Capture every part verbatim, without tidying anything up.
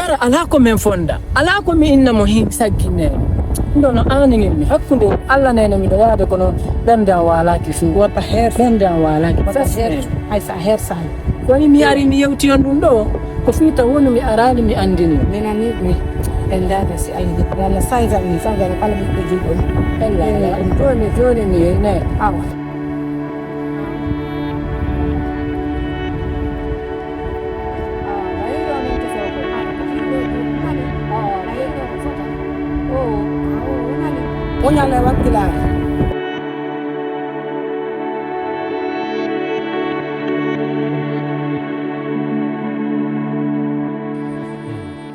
Ara alaa ko min fonda, alaa ko mi inna mo hin sagginneede. Ɗum ɗo no aanini mi. Hakkunde Allah neene miɗo yaade kono ɓernde am waalaaki fii. Wata heer. Ɓernde am waalaaki. Wata heer. Hay sa heer sani. Woni mi ari mi yewti on ɗum ɗo. Ko fii taw wonu mi araali mi anndini. Mi nani mi ɓendaade si Allah. Yalla sanjal mi sanjal kala ɓiɓɓe juuɗo. Ella. Jooni jooni mi ne. Awa. Muñal e wakkilaare.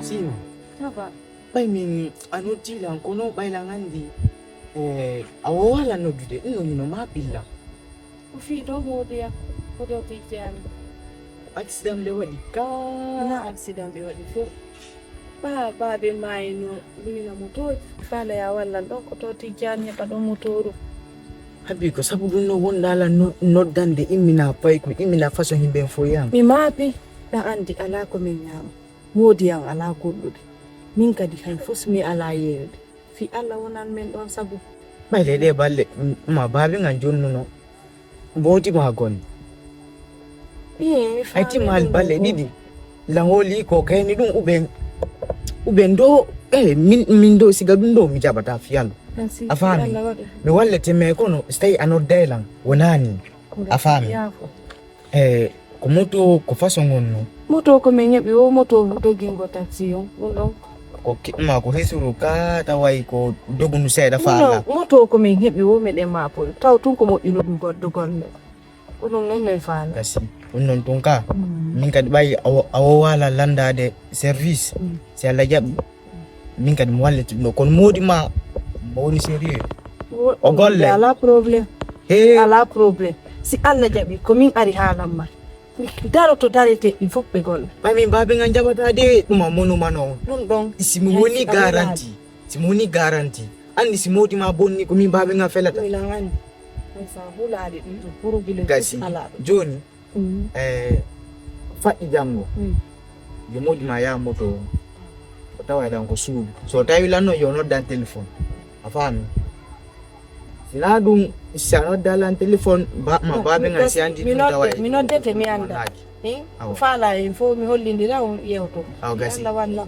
Sino. Papa. Ɓay min a noddi lan kono ɓay lan anndi. Eh, a woowa lan noddude ɗum no hino ma ɓilla. Ko fii ɗo moodiya ko ɗo tijjaani. Accident ɓe waɗi ka. Na accident ɓe waɗi fof. Ɓaa baaɓe maayno luwina motooji. Faala ya wallan ɗon ko to tijjaani heɓa ɗon motooru. Habi ko sabu ɗum no wonɗa lan no- noddande immina payko immina façon himɓe fof yam. Mi maapi ɗa anndi alaa ko min ñaama. Moodi am alaa goɗɗude. Min kadi hay fof mi alaa yeeyude. Fii Allah wonan min ɗon sabu. Ɓayde ɗe balle ma baabi ngan jonnuno. Moodi ma gonɗi. Ay timmaali balle ɗiɗi. Lan holi ko kayni ɗum uɓen uɓen ɗo. E min min ɗo siga ɗum ɗo mi jaɓata fiyal. A faami? Mi wallete me kono so tawi a nodday lan wonaani. A faami? E ko moto ko façon on no. Moto ko min heɓi o moto dogingo taxi on ɗum ɗon. Ko kiɗma ko hesuru ka taway ko dogunu seeɗa faala. Moto ko min heɓi o meɗen ma pol taw tun ko moƴƴuno ɗum goɗɗo golle. Ko ɗum non min faala. Gasi ɗum non tun ka min kadi ɓay a wowala landaade service. Si Allah jaɓi min kadi mi wallete ɗum ɗo kono moodi ma mo woni sérieux. O golle ala problème. He ala problème. Si Allah jaɓi ko min ari haalan ma. Daro to darete ɗi fof ɓe golla. Ɓay min baabi ngan jaɓata de ɗuma monuma noon. Ɗum ɗon si mi woni garanti si mi woni garanti anndi si moodi ma bonni ko min baabi ngan felata. Milan anndi. Sa hulaade ɗum ɗo probile gasi. Jooni. E faɗɗi janngo yo moodi ma yaha moto o tawa eɗan ko suudu so tawi lan noon yo noddan téléphone. A faami? Sinaa ɗum si a nodda lan téléphone ma baabe ngan si anndi ɗum tawa mi noddete mi annda. Ko faala en fof mi hollindira on yewto. Aw gasi.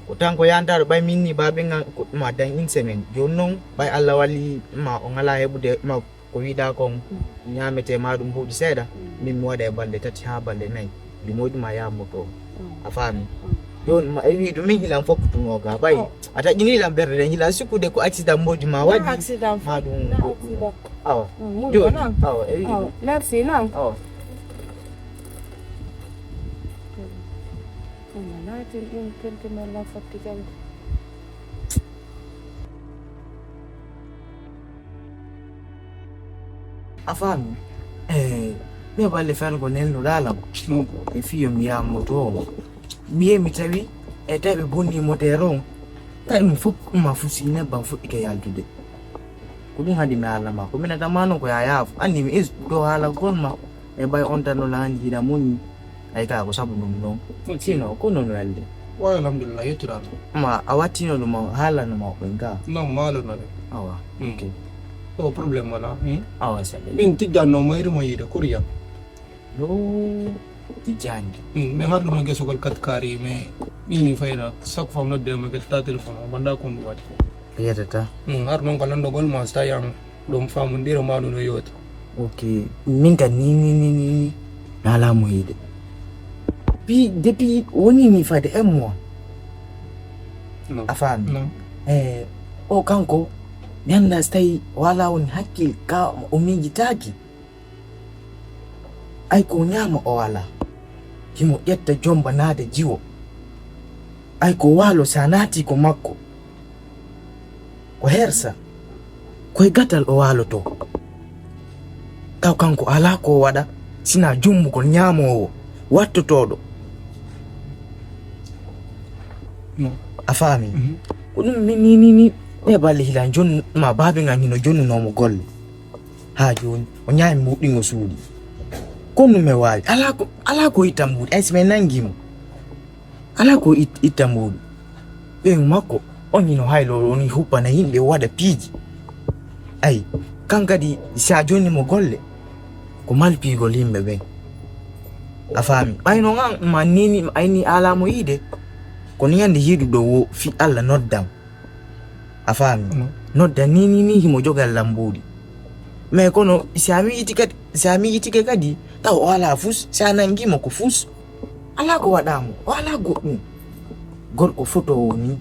Ko tan ko yantaɗo ɓay min ni baabe ngan ko ɗum a dañ une semaine jooni noon ɓay Allah walli ma o ngala heɓude ma ko wiɗa kon ñaamete ma ɗum mbuuɗi seeɗa. Min mi waɗa e balɗe tati haa balɗe nayi. Ɗum moƴƴi ma yaha moto. A faami? Jooni ma e wi ɗum min hilan fof ko tun o ga ɓay a taƴini lan ɓerde ɗen hilan sikkude ko accident moƴƴi ma waɗi. Ma ɗum goɗɗum awa. Jooni awa e wi merci lan awa. Latin ɗum pente men lan fotti jande. A faami? E ɓe balle feere ko nelnuɗaa lam e fiyo mi yaha moto o mi yehi mi tawi e tawi ɓe bonni moteer on tawi ɗum fof ɗuma fusi nebbam fuɗɗike yaltude. Ko ɗum haɗi mi haala ma ko minata ma noon ko yaa yaafo anndi mi is ɗo haala gol ma. E ɓay on tan no laandi hina muñi. Ay ka ko sabu ɗum noon sino ko noon welde. Wa alhamdulillah yettuɗaa ɗum. Ma a wattino ɗum o haalano ma ɓen ka non maalano ɗe. Awa ok. O problème wala. Awa saɗa min tijjanno mayri mo yiide kuriyam. Yo tijjani. Min har ɗum e gesugol kat kaari mais min mi fayna chaque fois nodde mo getta téléphone o banda kon ɗum waɗi. Yetata. Har noon ko lanndogol ma so tawi an ɗum faamondira ma ɗum no yooti. Ok. Min ka ni ni ni ni ni mi alaa mo yiide. Pi depuis woni ni fade un mois. A faami? E o kanko mi annda so tawi o alaa woni hakkil ka o miijitaaki. Ay ko ñaama o alaa himo ƴetta jomba naada jiwo. Ay ko waalo sa naati ko makko ko hersa koye gatal o waaloto. Taw kanko alaa ko waɗa sina jummugol ñaamoowo wattotooɗo. A faami? Ko ɗum min ni ni ni ɓe balle hila jon ma baabe ngan hino jonnunoomo golle. Haa jooni o ñaami mbuuɗi ngo suuɗi. Kono mi waawi alaa ko alaa ko itta mbuuɗi ay si mi nanngi mo. Alaa ko itta mbuuɗi. Ɓeyngu makko, on hino hayloo, on huppana yimɓe, o waɗa piiji. Ay, kan kadi, si a jonni mo golle, ko malpiigol yimɓe ɓen. A faami? Ɓay non an, ma neni, ay ni alaa mo yiide. Kono ñande yiiduɗo wo fi Alla noddan. A faami? Mm. Noddan ni, ni, ni, himo jogal lambuuɗi. Mais kono, si a miijiti kadi, si a miijitike kadi, taw o alaa fus, si a nangi mo ko fus. Alaa ko waɗaa mo, o alaa goɗɗum. Gorko fotoowo ni.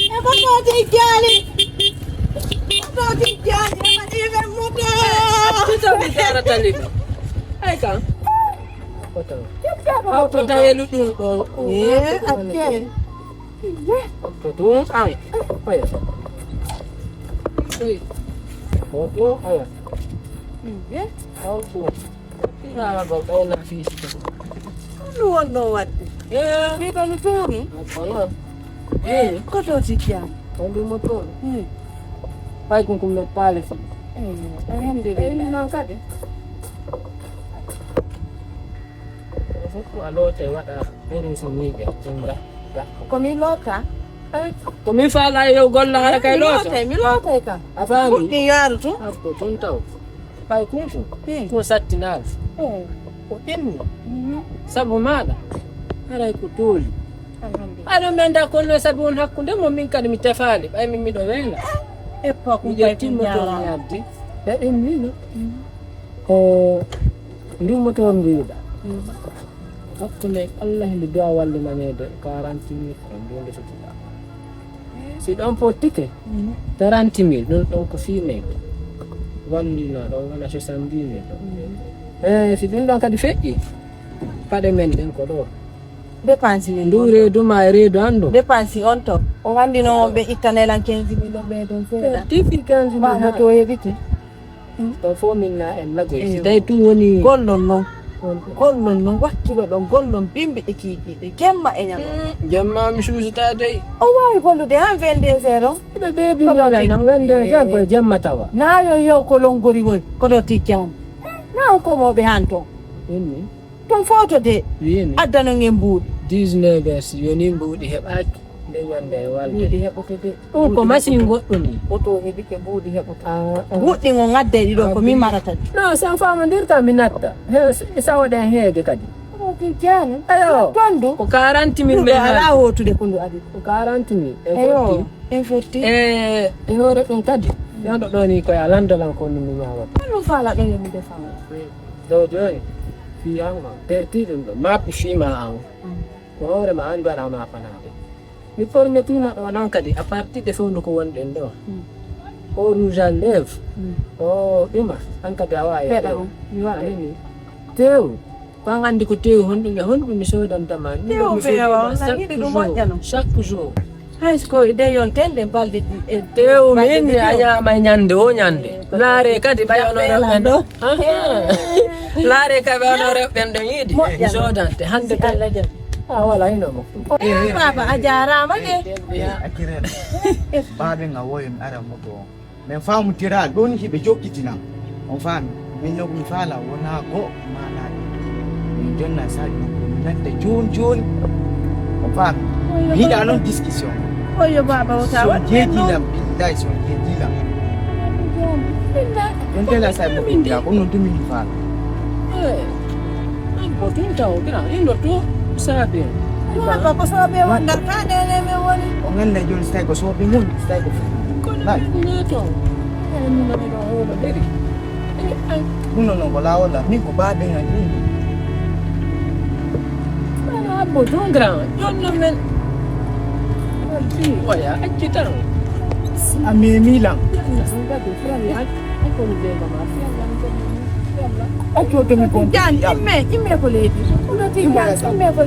E ko ɗo Tijjani? Ko ɗo Tijjani? E waɗi ɓe moto. Accu taw mi darata liɗɗo. Ay kan. Foto. Hawto dayelu ɗum ɗo. Eh, acce. Foto ɗum ay. Ay. Foto ay. Hawto. Ina go ɓeyna fiisito. Ɗum wonno waɗde. Eh. Mbiɗo mi tuumi. Kono. Eh. Ko ɗo Tijjani? Ko ɗum mo toon. Eh. Fay kun kun men paale fi. Eh, alhamdulillah. Eh, non kadi. Fof ko a lootay waɗa ɓorin so miiɓe ɗum ga. Ko mi loota? Eh, ko mi faala yo golla hara kay loota. Mi lootay, mi lootay kam. A faami? Fuɗɗi yaaru tun. Abbo tun taw. Ɓay kunku, hmm, ko sattinaali. Eh. Ko ɓenni. Mhm. Sabu maaɗa, haray ko tooli. Alhamdulillah. Aɗa men da kono sabu on hakkunde mo min kadi mi tefaali, ɓay min miɗo weela. E pok mi ƴetti moto mi addi. E ɗum wino. Mhm. Ko ndu moto mbiɗa. Mhm. Hakkunde Allah ndu duwa wallinanede quarante mille francs ndu nde fotida. Si ɗon fottike, mhm, trente mille, ɗum ɗon ko fii men. Wallino ɗon wona soixante-dix mille. Mhm. Eh, si ɗum ɗon kadi feƴƴi, paɗe men ɗen ko ɗo. Dépense min ndu reedu ma e reedu an ɗo. Dépense on to. O wandino ɓe ittane lan quinze mille o ɓe ɗon seeɗa. Tifi quinze mille. Ma moto o heɓite. Ɗo fof min na en lagoy. Si tawi ɗum woni gollon non. Gollon non, wakkiloɗon, gollon bimbi e kiikiiɗe, jemma e ñalawma. Mm, jemma mi suusata dey. O waawi gollude han vingt-deux heures on. Ɓe ɓe bimbi lan vingt-deux heures ko jemma tawa. Na yo yo ko longori woy, ko ɗo Tijjani. Na on ko mawɓe han ton. Inni. Ton foto de. Wini. Addanon en mbuuɗi. Dix-neuf heures, si yoni mbuuɗi heɓaaki. Nde ñande e walde. Mbuuɗi heɓoto de. Ɗum ko machine goɗɗum ni. Oto heɓike mbuuɗi heɓoto. Ah, ah. Guɗɗi ngo ngadde ɗiɗo ko mi marata ɗi. Non, sen famondirta mi natta. He, sawoɗen heege kadi. Oto Tijjani. Ayo. Tondu. Ko quarante mille. Ɗum ɗo alaa hootude ko ndu adi. Ko quarante mille. E ayo. Fotti. E fotti. E, e hoore ɗum kadi. Yonɗo ɗo ni koye a landalan ko numi ñaawata. Ɗum faala ɗum yo mi defa. Ɗo jooni. Fii an o. Perti ɗum ɗo. Maɓɓe fii ma an. Mm. Ko hoore ma an mbaɗa ma fanaade. Mi forme tuma ɗo noon kadi, à partir de fewndo ko wonɗen ɗo. Mm. O rouge à lèvres. Mm. O ɗuma, an kadi a wawi. Feɗa on, mi waɗa. Anani. Tew, ko an anndi ko tew honɗum e honɗum mi sodanta ma. Tew feewa, on nani ɗum moƴƴano. Chaque jour. Hay so ko de yon tende balde ɗi e. Tew min mi añaama e ñande o ñande. Laare kadi ɓay ono rewɓe ɗo. Laare kadi ɓay ono rewɓe ɗo yiide. Moƴƴano. Sodante hannde kadi. Allah jam. A wala hino mo. Eh, baba, a jaaraama de. Eh, Akirel. Baaɓe nga woyo mi ara moto on. Min faamotira ɗon hiɓe jokkitina. On faami? Min no mi faala wona ko maanaaɗo. Min jonna saaji makko mi natta jooni jooni. On faami? Mi yiɗa non discussion. Oyo baba o tawa. Son jeeji lam, billahi son jeeji lam. Ɗon tela saaji makko mi ko non tumi mi faala. Eh. An ko tun taw, kira, ino to saabe. Wala ko saabe wonda ka nene men woni. O ngannda jooni si tawi ko sooɓe mun, si tawi ko. Ko nayi. Ko to. Eh, min nani ɗo hoolo ɗeri. Eh, ay. Ɗum noon ko laawol am, min ko baaben am ɗum. Ala abbo ton grand, jonno men. Waya, acci tan. A memi lan. Accu to mi kon. Jan, imme, imme ko leydi. Kono ti jan, imme ko.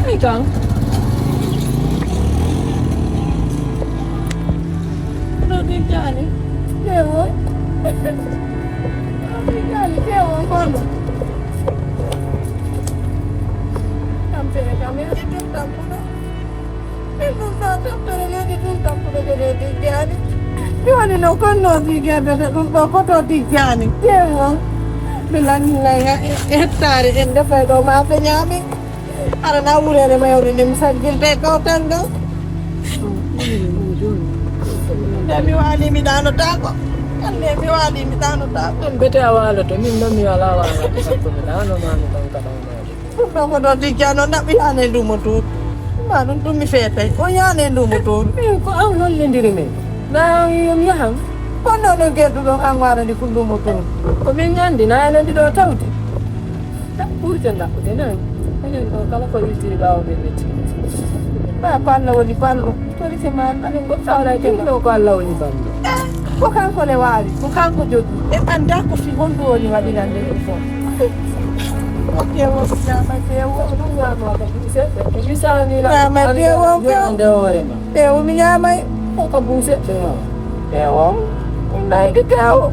Ay kan. Ami gaali kewo kono. Tampere kam e ɗum tampuɗo. Min ɗum sa tampere leydi ɗum tampuɗo ko ɗo tijjani. Mi woni no konno tijjani de ɗum ɗo koto tijjani. Kewo. Mi lanni lay hettaare en defay ɗo ma fe ñaami. Aɗa na wurere mayawde nde mi saggirte kawtal ɗo. Nde mi waali mi ɗanotaako. Nde mi waali mi ɗanotaako. Ɗum bete a waaloto, min ɗo mi alaa waaloto, sakko mi ɗanoma mi ɗon ka ɗon ɗo. Ɗum ɗo ko ɗo tijjano naɓi yaane ndumo toon. Ma ɗum ɗum mi feetay. O yaane ndumo toon. Min ko an hollindiri min. Na yo mi yahan. Kono ɗo gedduɗo an warani ko ndumo toon. Ko min nganndi na enen ɗiɗo tawde. Ɓurte ndaɓɓude noon. Enen ɗo kala ko yiltiri ɓaawo men metti. Ɓa ko Allah woni ballo. Tori se ma anen goɗɗo awra e ɗum ɗo ko Allah woni ballo. Ko kanko le waawi, ko kanko jogii. En anndaa ko fi honɗum woni waɗirande ɗum fof. Tewo, ñaama tewo. Ɗum ñaama ko ɗum seɗɗa. Ko misaani la. Ñaama tewo ko. Nde hoore ma. Tewo mi ñaamay. Ko ka buuse. Tewo. Tewo. Ɗum nayi tewo.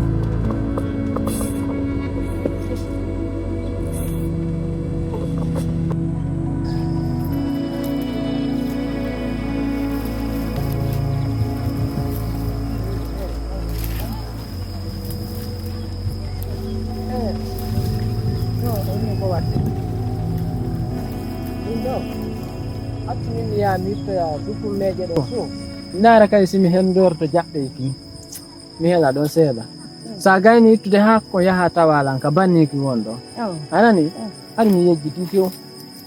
Ɗum ɗo accu min mi yaha mi yittoya dukummeeje ɗo fof. Ndaara kay si mi henndorto jaɓɓe ki. Mi heɗa ɗon seeɗa. So a gayni ittude haa ko yaha tawa lan ka banniiki won ɗo. Aw. A nani? Aw. Hari mi yejjiti yo.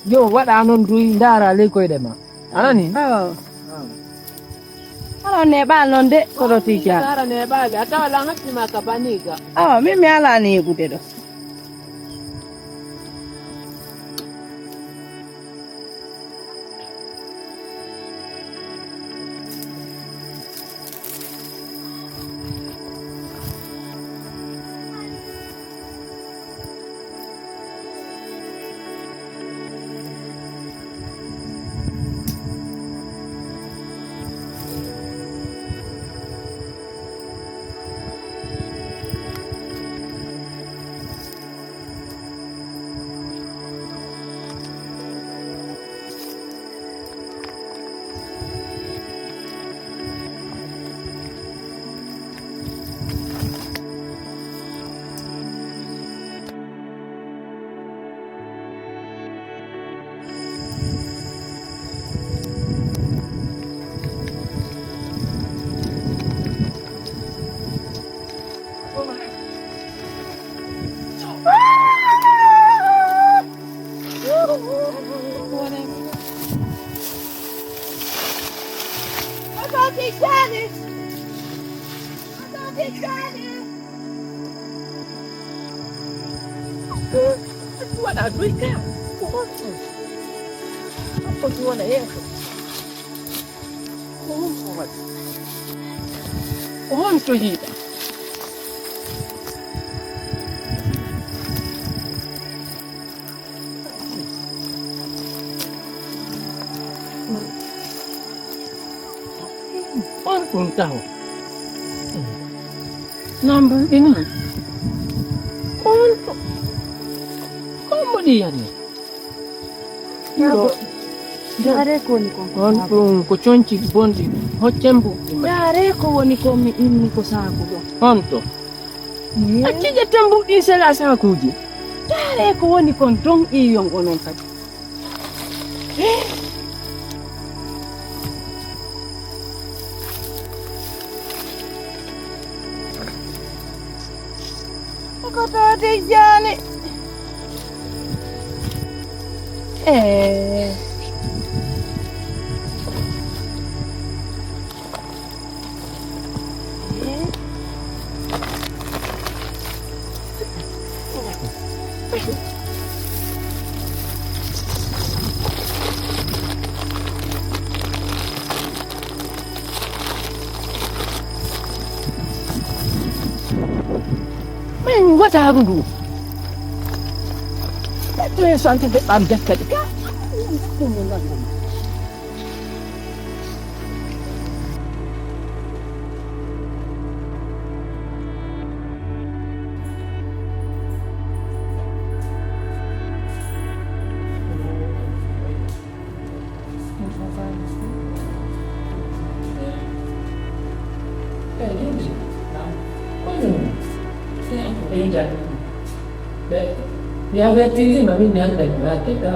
Yo waɗa noon duy ndaara ley koyɗe ma. A nani? Aw. Aw. Awa neeɓaali noon de, koɗo tijja. Sara neeɓaali, a tawa lan hatti ma ka banniika. Awa, min mi alaa neeɓude ɗo. Waɗa duy ka ko honɗum? Ko ɗum wona yeeso. Ko honto waɗi? Ko honto yiɗa? On ɗum taho. Nambuɗi noon. Ko honto? Ko mboɗi yani? Ndaare ko woni kon. On ɗum ko conci bonɗi. Hoccen mbuɗi ma. Ndaare ko woni kon mi inni ko saaku ɗo. Honto? Acci ƴetten mbuɗi sela saakuuji. Ndaare ko woni kon ton iyon onon kadi. Ko to Tijjaani. Eh. Min wataaru ndu. Ɓe santi ɓe ɓam defte ɗe. Ka. Mi avertisi ma min ne annda mi watte ka.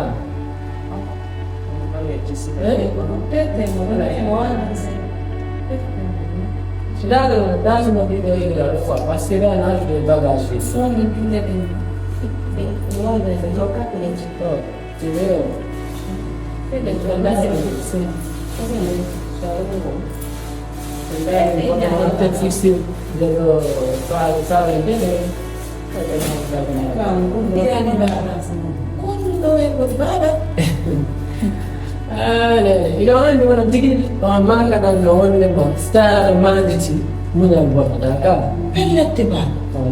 Dalo dalo no bido ila kwa pasira na de bagage. So ni dinde de. Wala de lokate. C'est vrai. Iɗo anndi wono tigi on makaɗan no wonde mo star manditi muñal boɗata ka pellette ba.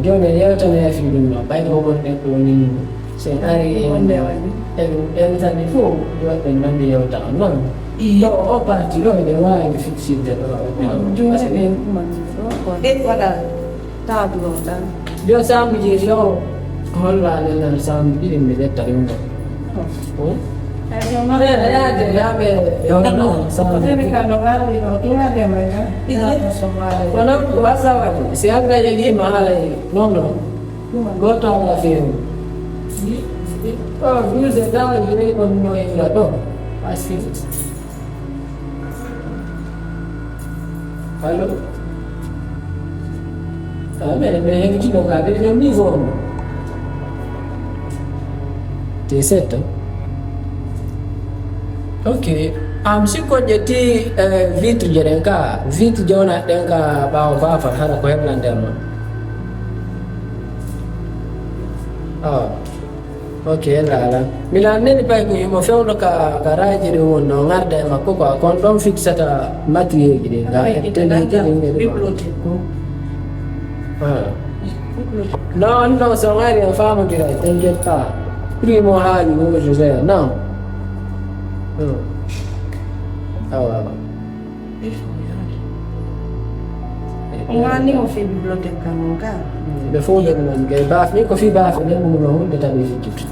Joni yewtana yafi ɗum no ɓay ko wonde ko ni. Sen ari en en tani fof waɗɗen nandi yewta on noon. Ɗo o parti ɗo ene waawi fixirde ɗo. Joni ɓen ɗen waɗa taablo ɗan. Yo sambu jeeri yo. Holla aɗen nan sambu ɗiɗi mi ƴetta ɗum ɗo. Yaade yaɓe yo no sambu. Kono ko wasawaɗi si hannda yeɗima haray noon ɗo. Goto ala feewi. O duse tan joyi on no e ɗo. Parce que allo. Amen, mais hen kino ka de ñoom niveau on. Te sept. Ok. Am si ko ƴetti vitre je ɗen ka vitre je wona ɗen ka ɓawo bafal hara ko heblande mo. Ah. Ok, laala. Mila neni pay ko himo fewndo ka ka raji ɗin wonno ngarda e makko quoi kon ɗon fixata matériel ji ɗin ga tele tele. Bibliothèque ko. Ah. Non non so ngari en famodira t'inquiète pas. Primo haali wo je gère non. Hmm. Awa awa. Ngani o fi bibliothèque kan non ka. Ɓe fof ɓe ɗum kay baafe ni ko fii baafe nden ɗum no hunde tan ɓe fijjit.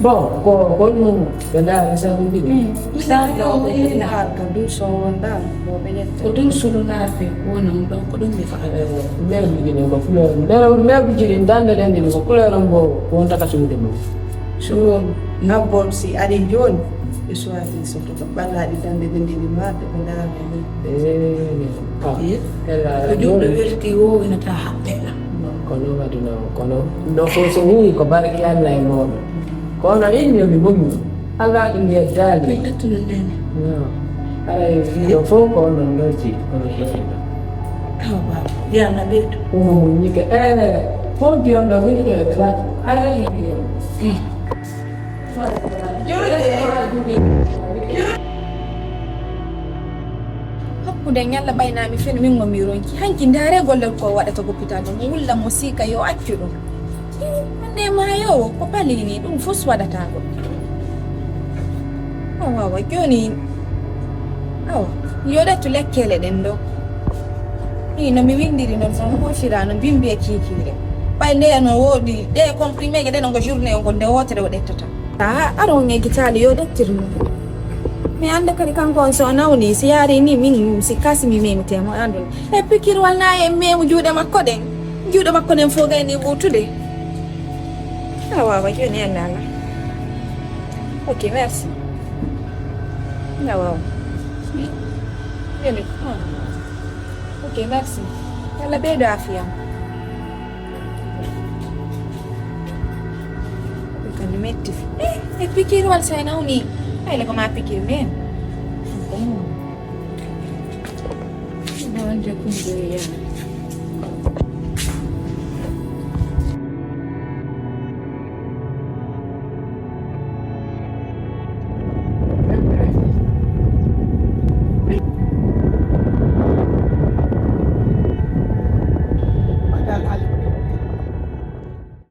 Bon ko ko ɗum ɓe ndaari sabu ɗiɗi. Ɗaɗo ɓe ina har ka duso wonda mo ɓe ƴetta. Ko ɗum sulu naafe woni ɗum ɗon ko ɗum mi faala. Mewɓe jini ko fleur mewɓe jini dande ɗen ɗiɗi ko fleur on mbo wonta ka suude mum. So ngabbon si ari jooni ɓe suwati so to ɓannaɗi dande ɗen ɗiɗi marde ɓe ndaara. Ko julɗo welti wowinata haqqeɗa. Kono wadino kono no fof so wii ko barki allah e mooɗo kono inni mi mummi allah ɗum yeddali. Aray ɗo fof ko onon lojji onon lojjiɗo. Yana ɓeydo omo muññike ene pompi on ɗo woni ɗo e plat aray. Hakkunde ñalla ɓaynaami fen min ngo mi ronki hanki ndaare gollal ko waɗata gopital ɗum o wulla mo siika yo accu ɗum. Hannde maayowo ko palini ɗum fof waɗata ko. Awa awa jooni awa yo ɗettu lekkele ɗen ɗo. Ii no mi winndiri noon tan hosira no mbimbi e kiikiire ɓay nde no woodi ɗe comprimé je ɗen ngo journée o ngo nde wootere o ɗettata. Aa aɗa won e gitaali yo ɗettir mum. Mi annda kadi kanko on so o nawni si yaari ni min si kasi mi memite mo anndun e pikirwal na e memu juuɗe makko ɗen. Juuɗe makko ɗen fof gayni ɓuutude. A wawa jooni en nana. Ok merci. A wawa. Jooni ok merci. Yalla ɓeydo afiyam. Kadi metti e pikir wal sa nawni. Ay le ko ma pikir men. Bon je kunde ya.